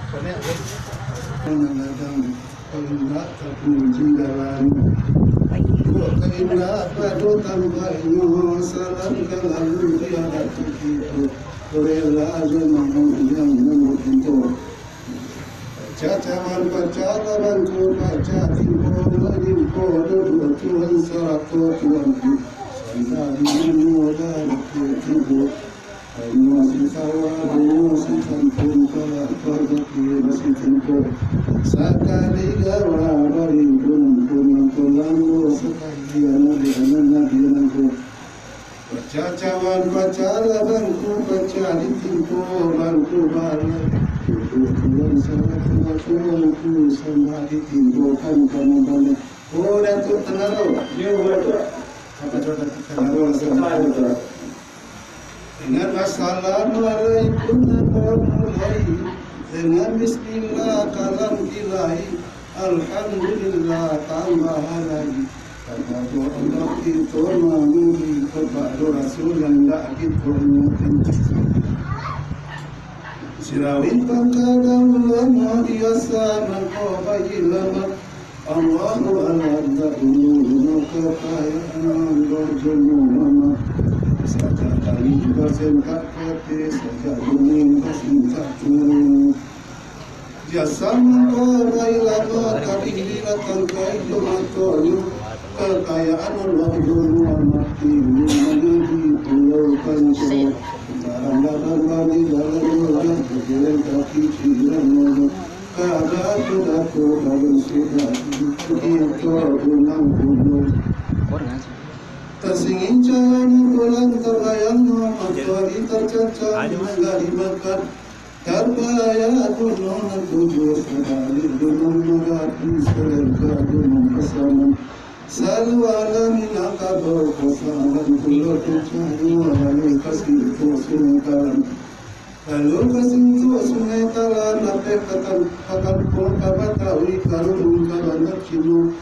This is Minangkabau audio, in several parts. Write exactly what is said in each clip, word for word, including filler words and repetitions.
Kadang-kadang kau indak tapuji dalam. Kok kau indak pado tampaknyo, salam ka lalu di adat kito. Rela jo mangundang nan bakinto. Cacawan pacaran tu pacah timpo, manimpo duduak Tuhan sarato Tuanku. Sandang di mano lah tibo. Banyu si sawah, banyu si kampung, kalapa bakeh basitimpo. Sakali gawa barimbun, pun mangko lambo, sakali anak di anak nabi nangko. Pacacawan pacah lah bangku, pacah ditimpo bangku balai. Duduk pulang salah tengah tuanku, sama ditimpokan kamu balai. Oh, Datuk Tengaro. Yo, Datuk. Apa tu, Datuk Tengaro? Dengan assalamualaikum, ambo mulai. Dengan bismillah, kalam ilahi. Alhamdulillah, tambah lagi. Kapado Allah kito mamuji, kapado Rasul nan dak kito muji. Sirawin pangkadang ulama biasa mangko bailamat. Allahu a'lam, dak dulu maka kaya ambo jo Muhammad. Sajak tadi basentak kate, sajak dunia basentak turun. Jasa mangko bailamat, tadi dilatangkai jo matonyo. Kakayaan Allah jo Muhammad, ilmu di Pulau Kanto. Barang-barang di dalam rumah, berjalan kaki tidak mau. Kada tu datu balun sudah, kito pulang gunung. Tasingin cahayonyo bulan, tabayang matoari, tacacah manggari makan. Tarbayang gunung nan tujuah, sabalik gunung Marapi, salengka gunung Pasaman. Salualah Minangkabau, pasaman pulo tu cahyo, lalu ka Sintuak Sungai Talan. Lalu ka Sintuak Sungai Talan, lapeh ka Tan-, ka Kampung ka Batawi, ka Rubung ka Bandak Cino.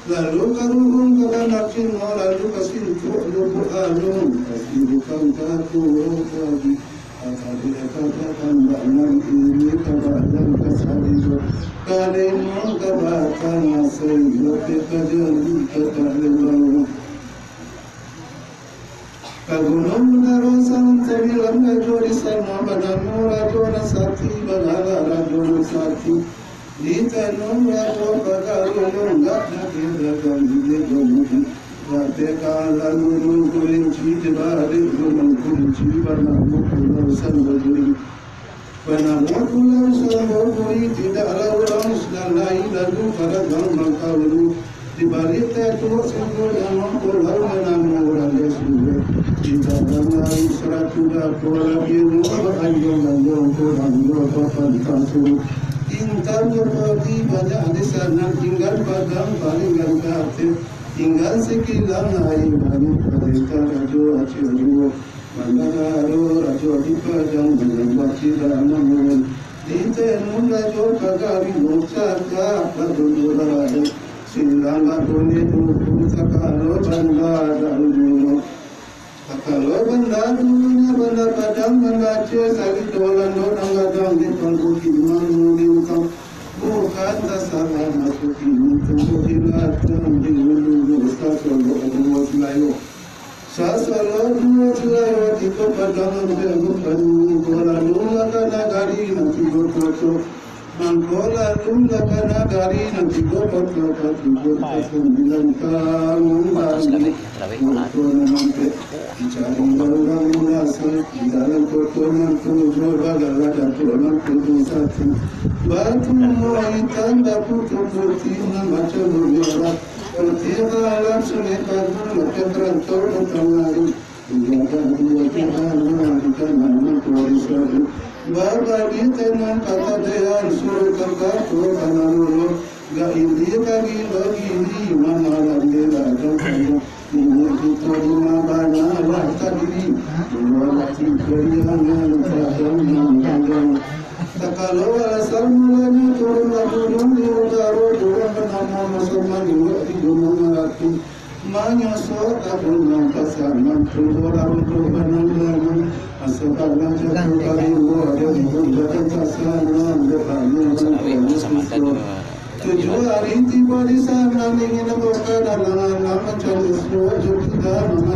Lalu ka Rubung ka Bandak Cino, lalu ka Sintuak Lubuk Alun, ka Sibukan ka Pulau Kaji. Ka Kaji ka Tambak nan iri, ka Balang ka Salido, ka Lembong ka Batang Asai, lapeh ka Jambi ka Palembang. Ka Gunuang Manaro Salam Sambilan Rajo, di sano banamo rajo nan sakti, bagalak rajo nan sakti. Di tano rajo pagarunyo, ndak ado dagang di Gunung Bukik. Bateh ka alam Gunung Kurinci, di balik Gunung Kurinci, banamo Pulau Samboguling. Banamo Pulau Samboguling, tidaklah urang nan lain, lalu ka dagang Bangkaulu. Di balik tatuak siko namo pulau, banamo Rajo Sumber. Di dalam laut saratu dako, labiah baanjong-anjong, kurang dua papan tasuru. Intan jo padi banyak di sana, tinggal padang paling ganteng, tinggal sakilang aia manih, Rajo Aceh Luo. Mandanga rajo di padang, manyambah cida namuan. Di tenun rajo pagari, mucakak badunyo barai. Silang badunyo buku, sakalo banda daun duno. Sakalo banda dunonyo banda Padang, banda Aceh, salito lando nan gadang di pangkukiman mulintang. Bukan tasalah masuki, muncul di ladang, di hulu, sasolok duo silayo. Sasolok duo silayo, tigo padang ampek bukan, tigo lalu lah ka nagari nan tigo koto. Mangko lalu lah ka nagari nan tigo koto, ka tigo ka sambilan taun baru. Koto nan ampek dicari urang munasai, di dalam koto nan tujuah, bagala datuak nan tujuah satu. Batu muaitan, dapu tu putih nan macam bulialah. Putih alam sungai Padang, makan rantau datang lari. Babagi tenang katadean, suruh kakak tu tanah dulu. Gak ini kami begini, mana lagi ladang kayu. Ini kita lima bana lah tadi. Dua lagi keriangan, kadang yang kadang. Tak kalau alasan mulanya turun lah turun di utara, turun bernama Masaman, di Gunung Merapi. Manyosok ka Gunung Pasaman, turun lah untuk banang-banang. Asa bana jatuh kali, ada di Gunung Pasaman, berani Tujuah ari tibo di sana, dingin nan baka dalam alam, mancari suo jo pita.